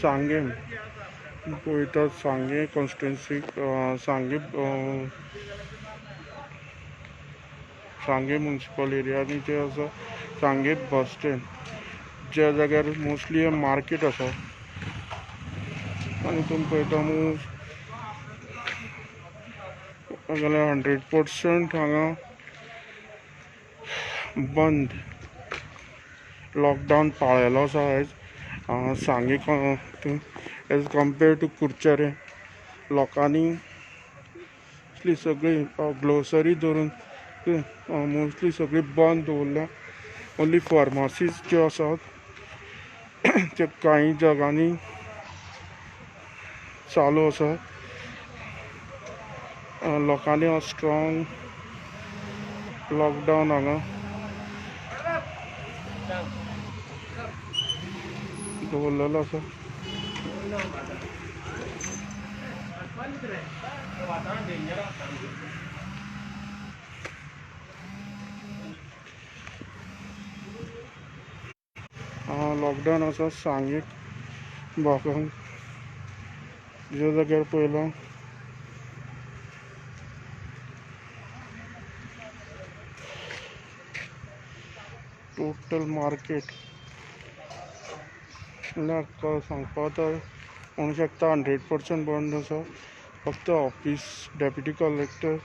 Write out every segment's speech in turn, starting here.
सांगें पळयता सांगें कॉन्स्टिट्युएन्सी सांगें सांगें municipal area आनी जे आसा सांगें बस स्टँड ज्या जाग्यार मोस्टली मार्केट आसा आनी तुमी पळयता जाल्यार 100% हांगा बंद लॉकडावन पाळिल्लो आसा आयज सांगें एज कम्पेर्ड टू कुडचडें लोकांनी सगळी ग्लोसरी धरून मोस्टली सगळी बंद दवरल्या. ओन्ली फार्मासीज ज्यो आसात त्यो कांय जागांनी चालू आसा. लोकांनी स्ट्रॉंग लॉकडावन हांगा दवरलेलो आसा. लॉकडावन आसा सांगें भागांत ज्या जाग्यार पळयलां टोटल मार्केट म्हणल्यार सांगपा तर म्हणू शकता 100% बंद आसा. फक्त ऑफिस डेप्युटी कलेक्टर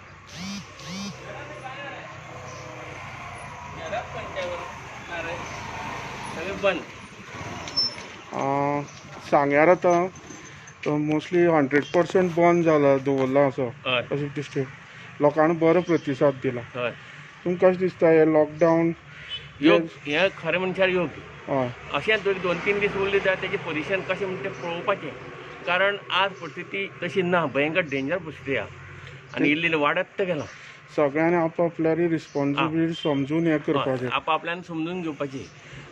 सांग्यार आतां मोस्टली 100% बंद जाला दवरलां आसा अशें दिसता. लोकांनी बरो प्रतिसाद दिला. तुमकां कशें दिसता हें लॉकडावन? हें खरें म्हणल्यार योग्य. अशें 2-3 दीस उरले जाल्यार तेजें पोजिशन कशें म्हणटा तें पळोवपाचें, कारण आज परिस्थिती तशी ना, भयंकर डेंजर परिस्थिती आहा आनी इल्ली इल्ली वाडत गेला. सगळ्यांनी आपापल्यारी रिस्पॉन्सिबिलिटी समजून हें करपाचें, आपापल्यान समजून घेवपाची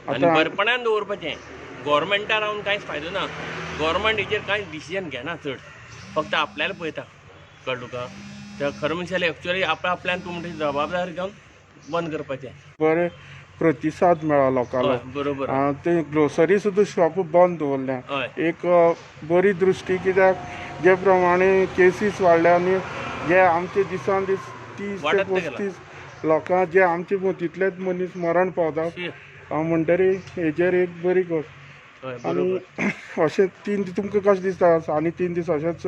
आनी बरेपणान दवरपाचें. गोवोरमेंटा रावन कांयच फायदो ना, गोवोरमेंट हेचेर कांयच डिसिजन घेना चड, फक्त आपल्याला पळयता. कळ्ळें तुका? तर खरें म्हणशाले एक्चुअली आपल्यान तूं म्हणटा जबाबदारी घेवन बंद करपाचें. बरें प्रतिसाद मेळ्ळा लोकांलो. बरोबर. ते ग्रोसरी सुद्दां शॉप बंद दवरल्या. एक बरी दृश्टी, कित्याक जे प्रमाणे केसीस वाडल्या आनी जे आमचे दिसान दीस 30 ते 35 लोकां जे आमचे मतींतलेच मनीस मरण पावता म्हणटरी हेजेर एक बरी गोश्ट. आनी अशें 3 दीस तुमकां कशें दिसता? आनी 3 दीस अशेंच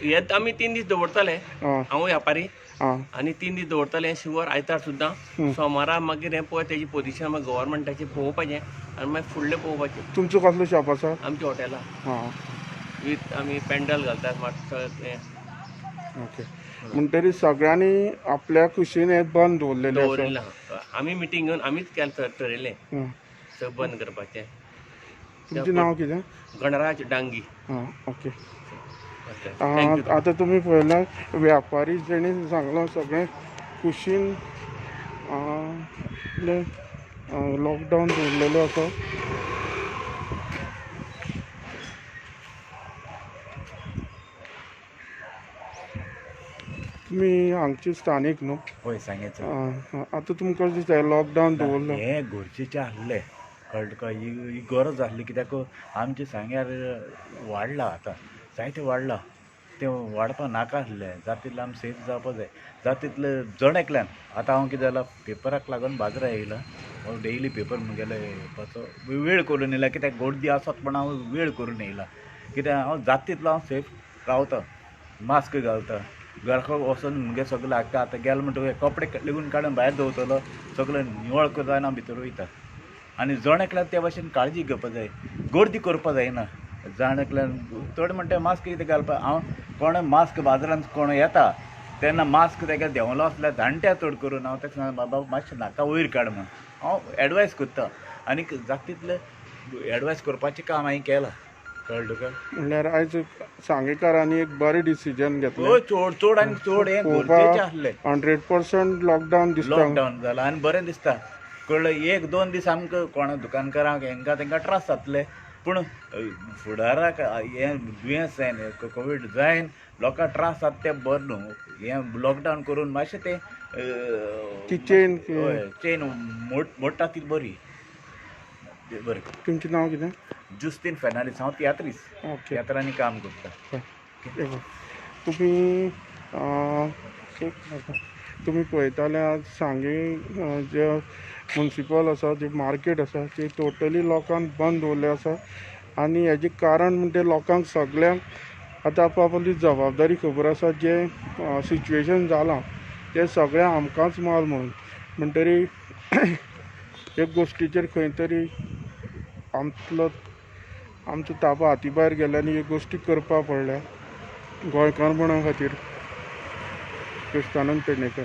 हे आमी 3 दीस दवरतले. हांव व्यापारी आनी 3 दीस दवरतले शुवर आयतार सुद्दां. सोमारा मागीर हें पळय तेजी पोजिशन मागीर गव्हर्मेंटाचें पळोवपाचें आनी मागीर फुडलें पळोवपाचें. तुमचो कसलो शॉप आसा? आमच्या हॉटेला वीथ आमी पेंडल घालतात मातसो. ओके. म्हणटरी सगळ्यांनी आपल्या खुशीन हें बंद दवरलेलें आसा. आमी मिटींग घेवन आमीच केलें ठरयलें सगळें बंद करपाचें. तुमचें नांव कितें? गणराज डांगी. आं, ओके. आतां तुमी पळयलां व्यापारी जेणी सांगलां सगळें खुशीन लॉकडावन दवरलेलो आसा. तुमी हांगची स्थानीक न्हू? हय, सांगेचो. आतां तुमकां दिसता लॉकडावन दवरलो हें गरजेचें आसलें, कळ्ळें तुका? ही गरज आसली, कित्याक आमच्या सांग्यार वाडलां आतां जायतें वाडलां, तें वाडपा नाका आसलें. जाता तितलें आमी सेफ जावपा जाय, जाता तितलें जण एकल्यान. आतां हांव कितें जालां, पेपराक लागून बाजाराक येयलां. हांव डेली पेपर म्हगेले येवपाचो वेळ करून येयला, कित्याक गर्दी आसत म्हण हांव वेळ करून येयला. कित्याक हांव जाता तितलो हांव सेफ रावता, मास्क घालता, घराक वचून म्हगे सगळें लागता. आतां गेलो म्हणटकच कपडे लेगून काडून भायर दवरतलो, सगळें निवळ जायना भितर वयता. आनी जण एकल्यान त्या भाशेन काळजी घेवपा जाय, गर्दी करपा जायना. जाण एकल्यान चड म्हणटा मास्क कितें घालपा. हांव कोण मास्क बाजारांत कोण येता तेन्ना मास्क तेका देंवलो आसल्यार जाणट्या चड करून हांव ताका सांगता, बाबा मातशें नाका वयर काड म्हण हांव एडवायस करता. आनी जाता तितलें एडवायस करपाचें काम हांवें केलां. कळ्ळें तुका? म्हणल्यार आयज सांगेकारांनी एक बरें डिसिजन घेतलें. चड चड आनी चड हें गरजेचें आसलें. 100% लॉकडावन दिसता. लॉकडावन जालां आनी बरें दिसता. कळ्ळें? 1-2 दीस आमकां कोणा दुकानकारांक हेंकां तेंकां त्रास जातले, पूण फुडाराक हें दुयेंस जायन, कोवीड जायन लोकांक त्रास जाता तें बरें न्हू. हें लॉकडावन करून मातशें तें ती चेन चेन मोडटा ती बरी. देव बरें करूं. तुमचें नांव कितें? जुस्तीन फेर्नांडीस. हांव तियात्रीस. ओके. तियात्रांनी काम करता. हे पळय, तुमी एक तुमी पळयताले आज सांगें जे मुन्सिपल आसा, जे मार्केट आसा, ते टोटली लोकांक बंद दवरलें आसा. आनी हेजें कारण म्हणजे लोकांक सगळ्यांक आतां आप आपली जबाबदारी खबर आसा, जें सिच्युएशन जालां तें सगळें आमकांच माल म्हणून. म्हणटरी एक गोश्टीचेर खंय तरी आमचो आमचो ताबो हाती भायर गेल्या आनी ह्यो गोश्टी करपा पडल्या गोंयकारपणा खातीर. कृष्णानंद पेडणेकर.